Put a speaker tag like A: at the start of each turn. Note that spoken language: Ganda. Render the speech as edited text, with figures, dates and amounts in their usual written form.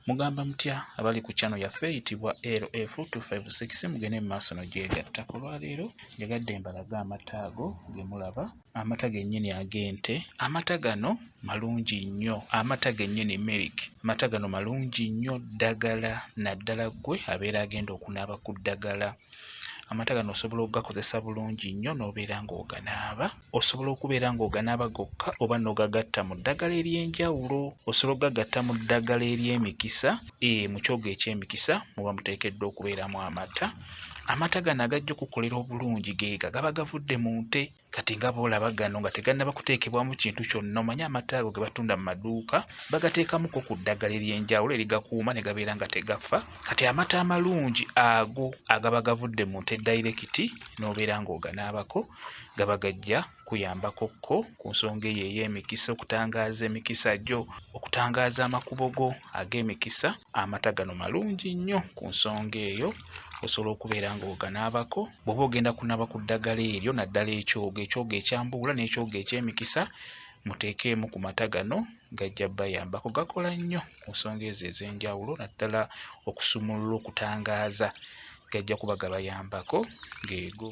A: Mugamba mutya abali ku channel yaffe eyitibwa LF256? Mugende mu maaso nogyegatta. Ku lwaleero njagadde mbalage amata ago ge mulaba, amata gennyini ag'ente. Amata gano malungi nnyo, amata gennyini milk. Amata gano malungi nnyo ddagala, naddala ggwe abeera agenda okunaaba ku ddagala. Amata gano osobola okugakozesa bulungi nnyo n'obeera ng'oganaaba. Osobola okubeera ng'oganaaba gokka oba n'ogagatta mu ddagala ery'enjawulo. Osobola okugagatta mu ddagala ery'emikisa. Mu kyogo eky'emikisa muba muteekeddwa okubeeramu amata. Amata gano agajja okukukolera obulungi geego agaba gavudde mu nte. Kati nga bw'olaba gano nga tegannaba kuteekebwamu kintu kyonna, omanyi amata ago ge batunda mu maduuka bagateekamuko ku ddagala ery'enjawulo erigakuuma ne gabeera nga tegafa. Kati amata amalungi ago agaba gavudde mu nte dayirekiti n'obeera ng'oganaabako gaba gajja kuyambako ko ku nsonga eyo ey'emikisa, okutangaaza emikisa gyo, okutangaaza amakubo go ag'emikisa. Amata gano malungi nnyo ku nsonga eyo. Osobola okubeera ng'oganaabako bw'oba ogenda kunaaba ku ddagala eryo, naddala ekyogo, ekyogo ekyambuula n'ekyogo eky'emikisa, muteekeemu ku mata gano, gajja bayambako. Gakola nnyo ku nsonga ezo ez'enjawulo, naddala okusumulula, okutangaaza, gajja kuba gabayambako geego.